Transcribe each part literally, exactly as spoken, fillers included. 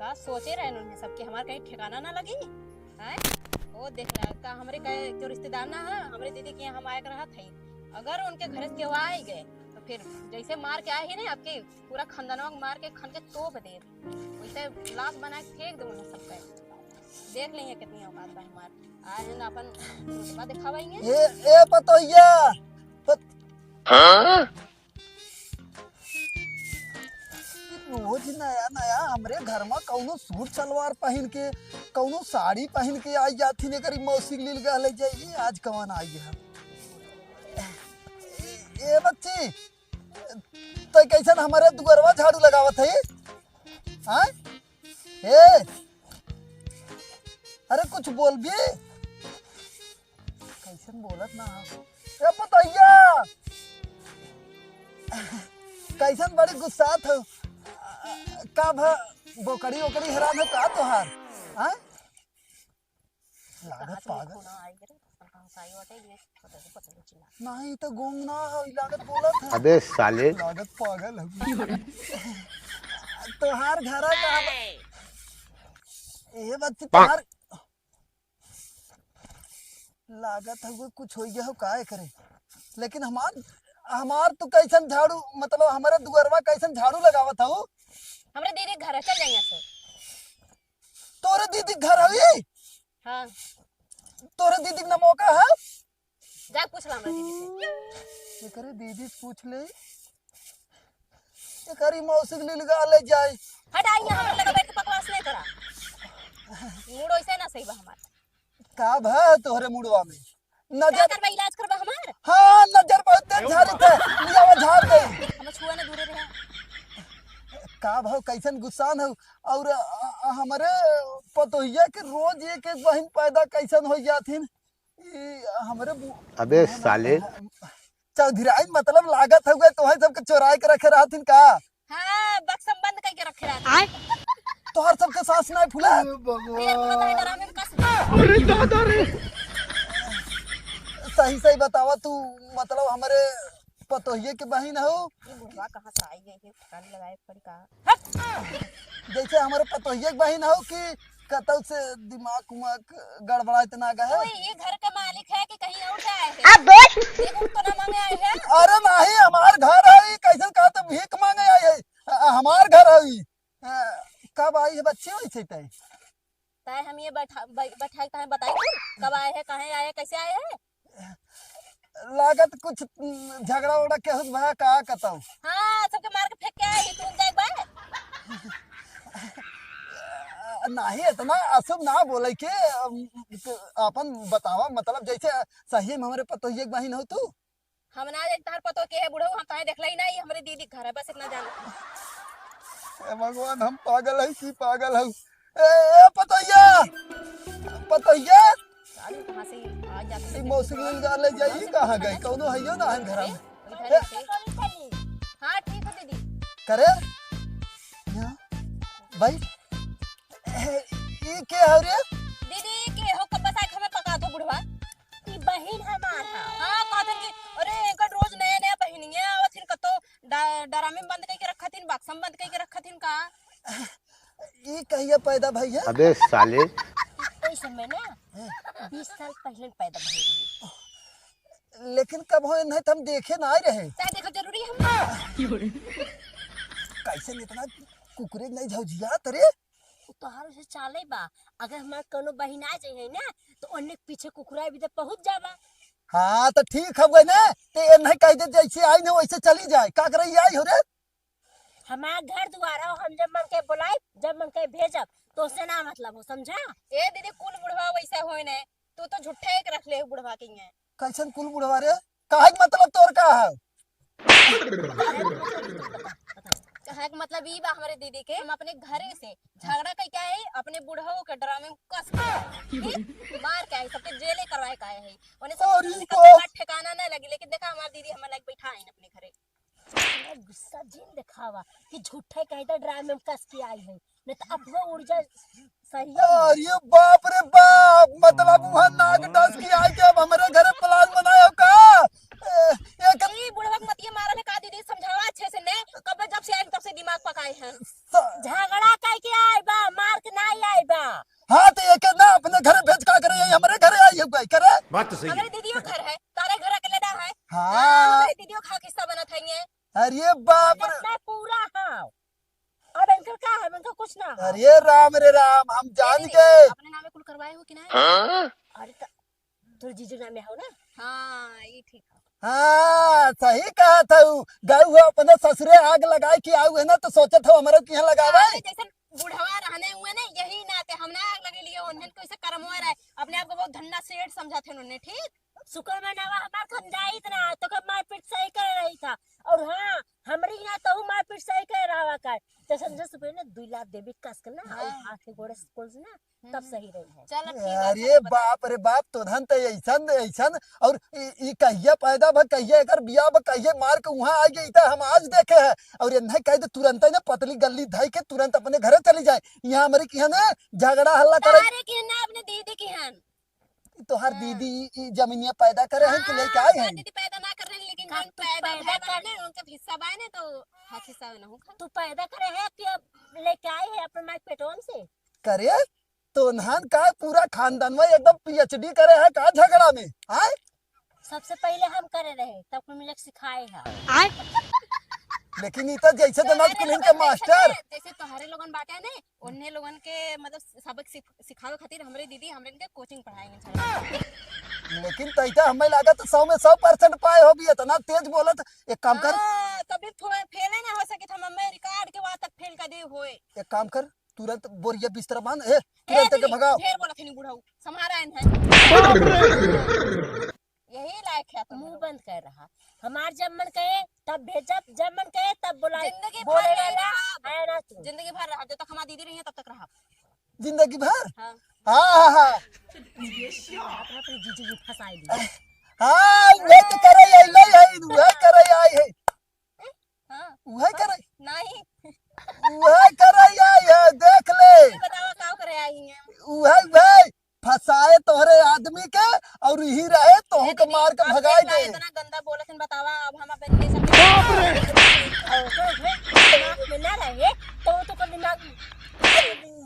का सोचे रहे उन्हें सबके, हमार कहीं ठिकाना ना लगी। हैं? वो देख रहा का, हमरे का जो रिश्तेदार ना है, हमरे दीदी के यहाँ हम आए के रहत है, अगर उनके घर से केहू आए गए तो फिर जैसे मार के आए ही नहीं, आपके पूरा खानदानवा के मार के खन के तोप दे, वैसे लाश बना के फेंक दे उन्हें सबके। देख लेंगे कितनी औकात बा हमार। आज हम अपन रुतबा दिखावाएंगे। ए, ए पतोहिया, पत- हाँ? रोज नया नया हमरे घर में कौनो सूट सलवार पहिन के, कौनो साड़ी पहिन के आई जाथिन, एकरी मौसी के लील गहले जाई, आज कवन आई है? ए, ए बच्ची, तै कैसन हमरे दुअरवा झाड़ू लगावत है? हाँ? ए, अरे कुछ बोल भी। कैसन बोलत ना हो? ए पतोहिया, कैसन बड़ी गुस्सात हो? का भा, बोकड़ी ओकड़ी हरान हो का तोहार? हाँ? लागत पागल। नहीं, तो गूंग ना हो, लागत बोलत है। अबे साले। लागत पागल हो। तोहार घर है कहाँ बा? ए बच्ची, तोहार लागत है वो कुछ हो गया हो का करे, लेकिन हमार, हमार तू कैसन झाड़ू, मतलब हमारे दुअरवा कैसन झाड़ू लगावत हो? हमरे दीदी के घर है, चल जाइए से। तोरे दीदी के घर हवी? हाँ। तोरे दीदी के नमोका है? जा पूछ ला हमरे दीदी से। एकरे दीदी से पूछ ले। एकरी मौसी के लील गहले जाई। हट, आई यहाँ हमरे लगे बैठ के बकवास नहीं करा। मूड वैसे ना सही बा हमार। का भा तोहरे मुड़वा में? नजर करबा, इलाज करबा हमार? हाँ, नजर बहुत तेज झारी थे। लियावा झाड़ दे। हम छुआ ना, दूरे रहे। का भाव, कैसन गुस्सान हो? और अ, अ, हमरे पतोहिया के रोज एक एक बहिन पैदा कैसन हो जाथिन? ई हमरे बु- अबे साले। चौधराइन मतलब लागत हउए, तोहे सबके चोराए के रखे रहथिन का? हाँ, बक्सम बंद करके रखे रहथिन। तोहर सबके सांस नहीं फूला? अरे, पता है, डरामे में का से- अरे दादा रे। सही सही बतावा तू, मतलब हमरे पतोहिए के बहिन हो? ये बुढ़वा कहाँ से आई गई है? ठिकाने लगाए पड़ी का? हट! जैसे हमरे पतोहिए के बहिन हो कि कतौ से दिमाग उमाग गड़बड़ाइत ना गए? तू ये घर का मालिक है कि कहीं और से आए हैं? अब बोल। ये कुल तो ना मांगे आए हैं? अरे नहीं, हमार घर है, ये कैसन कहा तो भीख मांगे आए है? अ, हमार घर है ये। अ, कब आई है बच्ची वैसे तय? तय हम ये बैठा, बै-, बैठा के तय बताई तू? कब आए हैं, कहाँ आए हैं, कैसे आए हैं? लागत कुछ, उम, झगड़ा उगड़ा केहू से भया का कतौ? हाँ, सबके मार के फेंक के आई, तू जाए बा? नाही, इतना अशुभ ना बोले के, अम, आपन बतावा, मतलब जैसे सही में हमरे पतोहिए के बहिन हो तू? हम ना जानी तहार पतोह के है बुढ़ऊ, हम तहार देखले ही नहीं, हमरे दीदी के घर है, बस इतना जान। ए भगवान, हम पागल है कि पागल है? ए, ए, पतोहिया! पतोहिया! साली कहाँ से आ जाती है? मौसी के लील गहले जाई, कहाँ गई? कौनो हइयो ना है घर में। इधर से। हाँ, ठीक है दीदी। करे? यहाँ? भाई? ए, ई के हो रे? दीदी, के हो? कब से हमें पका दो बुढ़वा। ई बहिन हमार है। हाँ, कहतन कि, अरे, एकर रोज नया नया बहिनिया आवत हिन, कतो डा-, डरामे में बंद करके रखत हिन, बक्सा में बंद करके रखत हिन का? ई कहिया पैदा भई है? अबे साले। ओइ समय ना, हाँ। बीस साल पहिले पैदा भई रही। लेकिन कब हो नहीं तो हम देखे ना आए रहे। तय देखो जरूरी है हम। कैसे इतना कुकुरे नहीं झौजिया तरे? उ तोहार से चाले बा। अगर हमार कोनो बहिन आ जाई है ना, तो ओन्ने के पीछे कुकुरा भी तो पहुंच जाबा। हाँ, तो ठीक हवे ना, तो ये नहीं कह दे जैसे आई ना वैसे चली जाए। का करे आई हो रे? हमार घर दुआर हो, हम जब मन के बुलाई, जब मन के भेजब, तो से ना मतलब हो, समझा? ए दीदी, कुल बुढ़वा वैसे होए ने, तू तो झूठे एक रख ले बुढ़वा के यहाँ। कैसन कुल बुढ़वा रे? काहे के मतलब तोर का है? कहे के मतलब ई बा हमरे दीदी के, हम अपने घरे से झगड़ा कई के आए, अपने बुढ़ऊ के डरामे में कस के आए, ठीक? मार के आए, सबके जेले करवाए के आए है। ओने सब अरे कुछ तो। का ठिकाना ना लगी, लेकिन देखा हमार दीदी हमार लायक बैठा है अपने घरे। इतना गुस्सा जिन दिखावा कि झूठे कहे तो डरामे में कस के आई है, नहीं तो अफवाह उड़ जाए। सही है। अरे बाप रे बाप, मतलब वहाँ नाक डस के आए के अब हमरे घरे plan बनाए हो का? ए, एक ई बुढ़वा के मतिया मारा में का दीदी, समझावा अच्छे से ने, कब जब से आई तब से दिमाग पकाए हैं। स- झगड़ा कह के आए बा, मार के ना आए बा। हाँ, तो एके ना अपने घरे भेज का करे, यही हमरे घरे आई है, का करे? बात तो सही है। हमरे दीदियों घर है, तारे घर अकेले ना है। हाँ। हाँ, हमरे दीदियों का हिस्सा बनत है ये। अरे बाप रे। इतना पूरा है। अब इनकर का है, इनकर कुछ ना है। अरे राम रे राम, हम जान ए दीदी, गए। अपने नामे कुल करवाए हो कि नहीं? हाँ? अरे त-, तोर जीजू नामे हो ना? हाँ, ये ठीक है। हाँ, सही कहा था उ। गऊ हो अपने ससुरे आग लगाए कि आऊ है ना, तो सोचत हो हमरो के यहाँ लगावे। अरे जैसे बुढ़वा रहने हुए ना, यही नाते हम ना आग लगे लिए, उन्हें कैसे करमवा रहे, अपने आप को बहुत धन्ना सेठ समझा थे उन्होंने, ठीक? शुक्र मनावा हमार, हम जाइत ना, तो के मारपीट सही कर रही था। और हाँ, हमरी यहाँ तहु मारपीट सही कर रहा का। तो संजय सुबह ने दुई लात देवी कस के ना, और हाँ। हाथ के गोड़े से खोल से ना, तब हम्म। सही रही है। चलो, ठीक है, अरे चलो, बताओ। बाप रे बाप, तोहन त ऐसन, ऐसन, और ई, ई कहिया पैदा भा, कहिया एकर बियाह भा, कहिया मार के वहाँ आ गई, त हम आज देखे हैं। और ये नहीं कह दे, तुरंत ही ना पतली गल्ली धई के तुरंत अपने घरे चली जाए। यहाँ हमरी किहाँ ना झगड़ा हल्ला करे। तारे किहाँ ना, अपने दीदी किहाँ। तोहार हाँ। दीदी ई, ई जमीनिया पैदा करे हैं कि लेके आए हाँ, हैं? दीदी पैदा ना कर रहे हैं, लेकिन का जौन तू पैदा पैदा भए कर बाने, उनके हिस्सा बाए ने, तो हाथ हिस्सा ना हो खा। तू पैदा करे है कि अब लेके आए है अपने माई पेटवन से? करे? तो उन्हान का पूरा खानदान में एकदम पीएचडी करे है का झगड़ा में? आए? सबसे पहले हम करे रहे, तब कुल मिलक सिखाए है। लेकिन ई तो जैसे तो तोहरे नजकुल इनके लोगन जैसे मास्टर। ना, जैसे तोहरे लोगन बाटे ने, उन्हें लोगन के मतलब सबक सिख-, सिखावे खातिर हमरे दीदी हमरे इनके कोचिंग पढ़ाएंगे। लेकिन तैते हमें लागत सौ में सौ परसेंट पाए होगी, इतना तेज बोलत। एक काम कर। हाँ, कभी फो-, फेले ना हो सके, हम हमें रिकॉर्ड के बाद तक फेल कर दे होए। एक काम कर, तुरंत बोरिया बिस्तर बांध, ए, ए, तुरंत के दीदी, भगाओ। ढेर बोलत है नी बुढ़ऊ, सम्हारा है। यही लायक है तुम मुंह लोग। बंद कर रहा। हमार जब मन कहे तब भेजब, जब मन कहे तब बोलाई। जिंदगी बोले भर वाला रहब। है ना तू। जिंदगी भर रहब, जब तक हमार दीदी रही है तब तक रहब। जिंदगी भर? हाँ। हाँ, हाँ, हाँ। अपने, अपने जीजू जी फंसाई दी। हाँ, उहे तो करे आई, ले आई, उहे करे आई है। हाँ। उहे करे। नहीं। उहे करे आई है, देख ले। ये बतावा का करे आई हैं? उहे, उहे। फंसाए तोहरे आदमी के और यही रहे तोहू के मार के भगाए दे। इतना गंदा बोलत हन, बतावा, अब हम अपन ये सब बाप रे! दिमाग में ना रहे, तो तू कर दिमाग,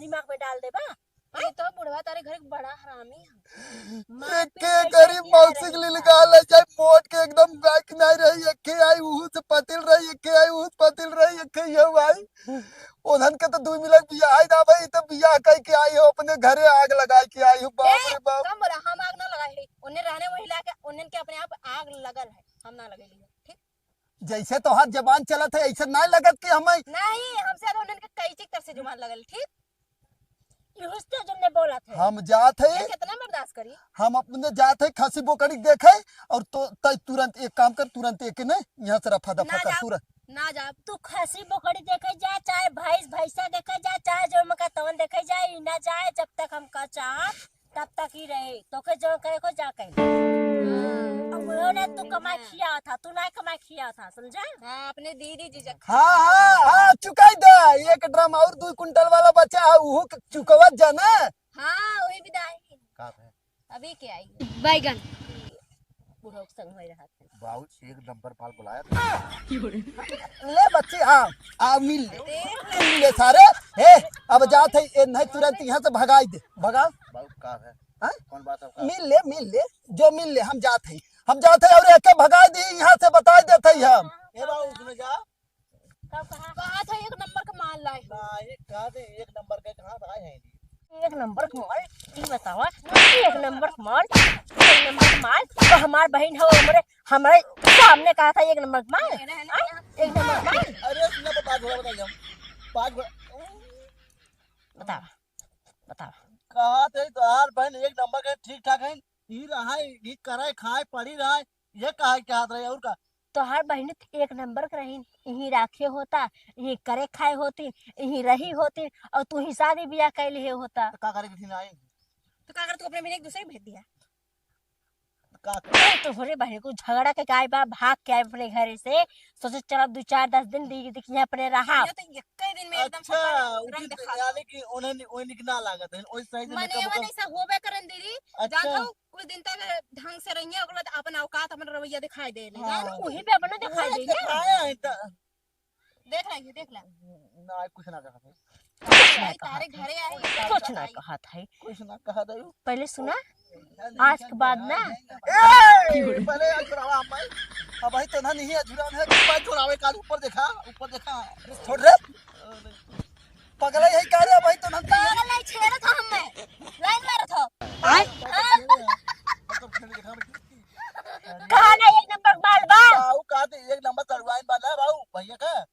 दिमाग में डाल देबा। ये तो बुढ़वा तारे घर के बड़ा हरामी है। मार एके पीट गरीब कैसे मौसी के लिए निकाल ले जाए, मोट के एकदम बैक नहीं रही, एके आई उहू से पतिल रही, एके आई उहू से पतिल रही, एके ये भाई। ओधन के तो दुई मिनट बियाह ही ना भाई, तो बियाह कह के आई हो, अपने घरे आग लगा के आई हो, बाप ए, रे बाप। कम बोला, हम आग ना लगाए है, उन्हें रहने वही ला के, उन्हें के अपने आप आग लगल है, हम ना लगे लिए, ठीक? जैसे तोहार जबान चलत है, ऐसे ना लगत कि हमें नहीं, हमसे तो उन्हें के कैंची तर से जुबान लगल, ठीक? इहुस तो जन्ने बोलत है। हम जात है। ये कितना बर्दाश्त करी? हम अपने जात है खसी बोकड़ी देखे और तो तय तुरंत एक काम कर, तुरंत एक ने यहाँ से रफा दफा ना कर जाब, तुरंत। ना जाब। तू खसी बोकड़ी देखे जा, चाहे भैंस भैंसा देखे जा, चाहे जो मका तवन देखे जा, ई ना जाए जब तक हमका चाहत तब तक ही रहे। तोके जो करे को जा कहीं। हाँ। अब वो ना तू कमाई हाँ। खिया था, तू ना कमाई खिया था, समझा? हाँ, अपने दीदी जीजा। हाँ, हाँ, हाँ, चुकाई दे। एक ड्रम और दो कुंटल वाला बचा है, उहू के चुकवत जाना। हाँ, वही विदाई। का है? अभी के आई? बैगन। बुढ़ऊ के संग होई रहा था। बाबू एक नंबर माल बुलाया था। ले बच्चे, आ, आ, मिल ले। देख। मिल ले सारे। हे, अब जात है, ए, नहीं तुरंत यहाँ से भगाई दे। भगाओ। बाबू का है? हाँ? कौन बात है आपका? मिल ले, मिल ले, जो मिल ले, हम जात है। हम जात है और एके भगाई दी, यहाँ से बताई देत है हम। ए बाबू, उसमें जा। कब कहा? कहा था एक नंबर का माल लाए। ना, एक कहा थे एक नंबर का, कहाँ से आए हैं ये? एक नंबर का माल, ई बतावा, एक नंबर का माल, एक नंबर का माल, तो हमार बहिन हो, हमरे, हमरे सामने कहा था एक नंबर का माल, ये रहने हाँ? दे। एक नंबर का माल। अरे सुना तो पाँच घोड़ा बताइए हम। पाँच घोड़ा। बतावा, बतावा। कहा थे तोहार बहिन एक नंबर का ठीक ठाक है, ई रहा है, ई करे खाए पड़ी रहा है, ये कहा के हाथ रहे और का? तोहार बहिनी त एक नंबर के रही, इही राखे होता, इही करे खाए होती, इही रही होती, और तू ही शादी बियाह कर लिए होता। तो का करे के थी ना आई? तो का करे, तू अपने बहिनी एक दूसरे के भेज दिया। का करे? अरे तोहरे बहिनी को झगड़ा के आए बा, भाग के आए अपने घरे से, सोचे चलो दो चार दस दिन दी, दी कि यहाँ अपने रहा। ये तो यक्के दिन में एकदम अच्छा, सब रंग उचित, दिखा। यानी कि उन्हें नि-, वही निक ना लागत है, वही सही से मने makeup वने वेकअप। से होबे करन दीदी, अच्छा। जान दो, कुछ दिन तक ढंग से रहिए, ओकरे बाद अपन औकात, अपन रवैया दिखाई दे ले, हाँ। जान दो। वही पे अपना दिखाई वही दे ना। दिखाया है त। देख ला, ये देख ला। ना, कुछ ना कहा था। कुछ ना भाई, कहा तारे था। घरे आए, ये कुछ ना बताइए। कहा था। कुछ ना कहा था। पहले सुना, आज के बाद ना। ए, पहले आज छोड़ावा हम भाई। अब भाई तो ना नहीं है, झुरान है, भाई छोड़ावे काल ऊपर देखा, ऊपर देखा। छोड़ रे। पगला यही कह रहे भाई तो ना। पगला ही छेड़त हो हमें। लाइन मारत हो। आय? हाँ। कहा ना एक नंबर माल बा। बाऊ कहा थे एक नंबर सड़ुआइन वाला बाऊ, भैया का।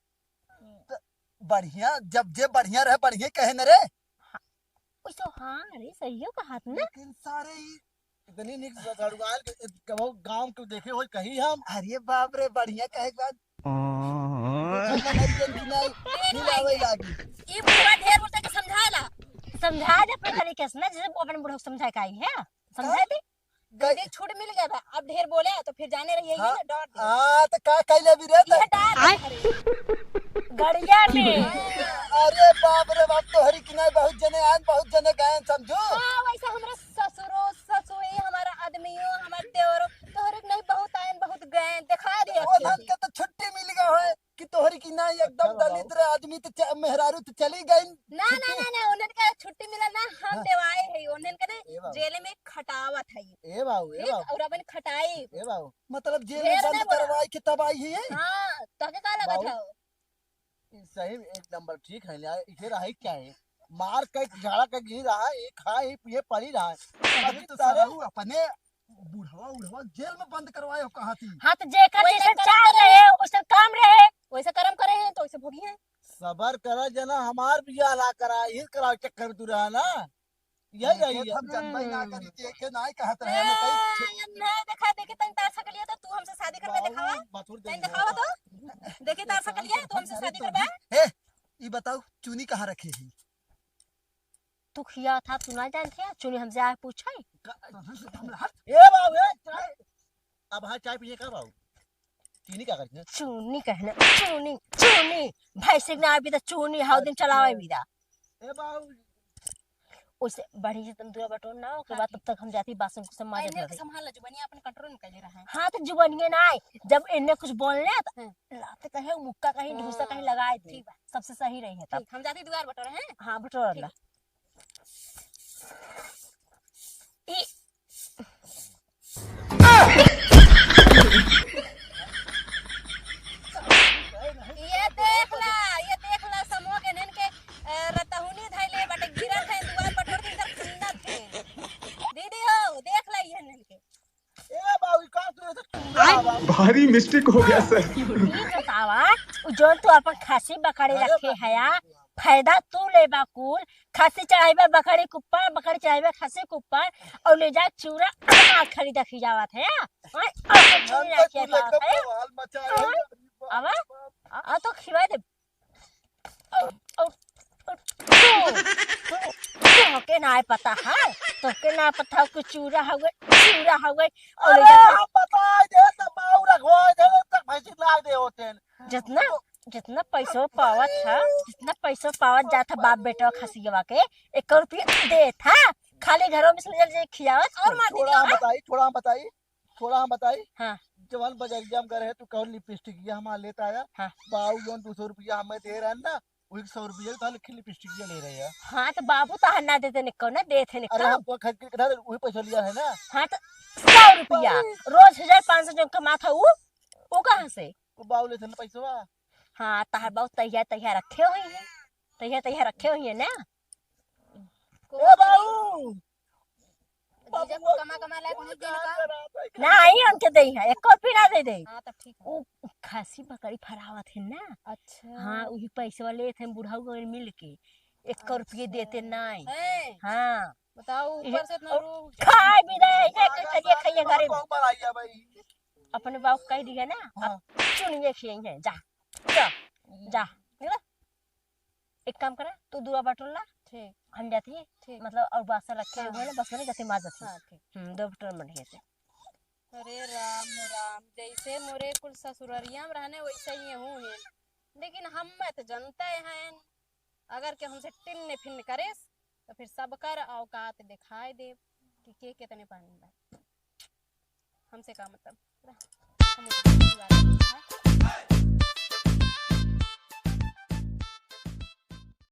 त बढ़िया, जब जे बढ़िया रहे, बढ़िया कहे न रे। हाँ, वैसे हाँ रे, सहियो कहत ना। लेकिन सारे ही इतनी निक सड़ुआइन के, कबो गांव के देखे होई कहीं हम। अरे बाप रे, बढ़िया कहे के बाद। हाँ। देखा ना, हरिजन की नाई, मिलावे लागी। ई बुढ़वा ढेर बोलता के समझाएला। समझा दे अपने तरीके से ना, जैसे वो अपने बुढ़ऊ को समझाए का आई है, समझा दे। गई। दीदी छूट मिल गया था, अब ढेर बोले तो फिर जाने रही है हाँ, ना, डर दे। हाँ, तो का कैले भी रे ये तो? डाल दे, अरे। गड़िया में। अरे बाप रे बाप, तोहरी की नाई बहुत जने आन, बहुत जने गए, समझू? हाँ, वैसे हमरा ससुरो, ससुरी, हमारा आदमियो, हमार देवरो, तोहरे के नहीं बहुत आयन, बहुत गए, दिखा दिया वो अच्छे धन से। के तो छुट्टी मिल गया है कि तोहरी की नाई एकदम अच्छा बताओ। दलित रे आदमी तो च-, मेहरारू तो चली गई। ना, ना, छुट्टी। ना, ना, उन्हन के छुट्टी मिला ना, हम हाँ। देवाए है, उन्हन के ना ए बाबू। जेल में खटावत है। ए बाबू, ए ठीक, बाबू। और अपन खटाई। ए बाबू। मतलब जेल में ढेर बंद ना बोला। करवाई के तब आई है ये? हाँ, तोहके का लगत बाबू। है? ई सही में एक नंबर ठीक है, ल्या, इधर रहे क्या है? मार के झाड़ा के गिर रहा है, ये खा, ये पिए पड़ी रहा है। अभी अभी तो सारे सारू अपने बुढ़वा उढ़वा जेल में बंद करवाए हो कहा थी। हाँ, तो जेकर वही जैसे काम चाल करे। रहे, वैसे काम रहे। वैसे कर्म करे हैं, तो वैसे भोगी हैं। सबर करा जना, हमार बियाह ना करा, इस करा चक्कर में तू रहा ना। यही रही है। हम जनबई ना करी, देखे ना कहत रहे, हमें कहीं ए, नहीं देखा, देखी तनी तार सकलिया तो तू हमसे शादी करबे बाबू, देखावा। बथुर तनी देंगे। देखावा तो। देखी तार सकलिया, तू हमसे शादी करबे। ए, ई बताओ, चुनी कहाँ रखे ही? तू खिया था, तू ना जानते हैं, चुनी हमसे आए पूछे। का-, ए बाबू, ए, चाय। अब हाँ, चाय पिए का बाबू? चीनी का करते हैं? चुनी कहना, चुनी, चुनी। भैंस के ना अभी तो चुनी, हाउ दिन चलावे भी दा। ए बाबू। ओसे बढ़िया से तुम दुआ बटोर ना, ओके बाद तब तक हम जाती बासन को सब माजत इन्हें के रहबे। संभाल ला, जुबानिया अपन control में कैले रहा है। हाँ, तो जुबानिया ना आए, जब इन्हें कुछ बोलने तो हाँ। लात कहे, मुक्का कहीं, ढूसा कहीं हाँ, लगाए दे। ठीक बा। सबसे सही रही है तब। ठीक, हम जाती दुआर बटोर हैं। हाँ, बटोर ठीक। ला। ई ये देख ला, ये देख ला, समूह के नेन के, अ, रतहुनी धइले बाटे, गिरत है, दुआर पर टूट के इधर खुंदत है। दीदी हो, देख ला ये नेन के। ए बाबू, का तू ऐसे चूड़ा आय? बाबा? भारी mistake हो गया सर। ई बतावा, उ जौन तू अपन खसी बकरी अरे रखे बाप रे। हया, फायदा तू लेबा कुल, खसी चढ़ाइबे बकरी के ऊपर, बकरी चढ़ाइबे खसी के ऊपर, और ले जा चूड़ा अनाज खरीदा खियावत है, और, और कुछ हम नहीं तो रखे तू बात लेकर है। बवाल मचाए और, हैं। अब, आ तो खिवा दे। और, और, और तू, तू, तोहके ना पता है, तोहके ना पता हो कि चूड़ा हवे, चूड़ा हवे, और ले अरे जा हम बताए दे तो बाऊ रखवाए दे तक भैंसी लाग दे होते हैं। जितना, जितना पैसो पावत था, जितना पैसो पावत जात था बाप बेटा खसियवा के, एक रुपया देत था, खाली घरों में से ले जाके खियावत और मार थोड़ा दिया। हम बताई, थोड़ा हम बताई, थोड़ा हम बताई। हाँ। जवन बजरिया में गए रहे, तू कौन लिपस्टिक ये हमार लेता आया? हाँ। बाऊ जौन दो सौ रुपया हमें दे रहे हैं ना, वही सौ रुपया का लिखी लिपस्टिक ये ले रहे हैं। हाँ, तो बाबू तहार ना देते निको ना, देते निको। अरे हम तो खरीद के इधर वही पैसा लिया है ना। हाँ, तो सौ रुपया, अरे। रोज हजार पाँच सौ जो कमा था वो, वो कहाँ से? वो बाऊ लेते ना पैसा। हाँ, तहार बाऊ तैयार, तैयार रखे हुई है, तैयार, तैयार रखे हुई है ना। ए बाऊ, जीजा को कमा, कमा लायक नहीं देन का? नहीं, उनके दे है, एको रुपया ना दे दे। हाँ, तब ठीक है। उ खसी बकरी फरावत है ना। अच्छा। हाँ, उही पैसवा लेत है बुढ़ऊ गइल मिल के, एको रुपया देते नहीं। हैं? हाँ। बताओ, ऊपर से इतना और रोग। खाए भी रहे, ये करिए खाइए घरे में। कौन बनाइया भाई? अपने बाबू को कह दिया ना, हाँ। अब चुनिए खिए हैं, जा, जा, जा, ठीक है? एक काम करा, तू दुआ बटोर ला, ठीक। हम जाती है, ठीक। मतलब, और बासन रखे हाँ। हुए ना, बस में जाते माजत है। हाँ, ठीक। हम्म, दो बटोर मत गए थे। अरे राम, राम, जैसे मोरे कुल ससुररिया में रहने, वैसे ही हूँ है। लेकिन हम मत जनते हैं, अगर केहू हमसे टिन्न फिन्न करेस, तो फिर सबकर औकात देखाए देब कि के कितने पानी बा। हमसे का मतलब? हम ओकर दीवाना, हाँ?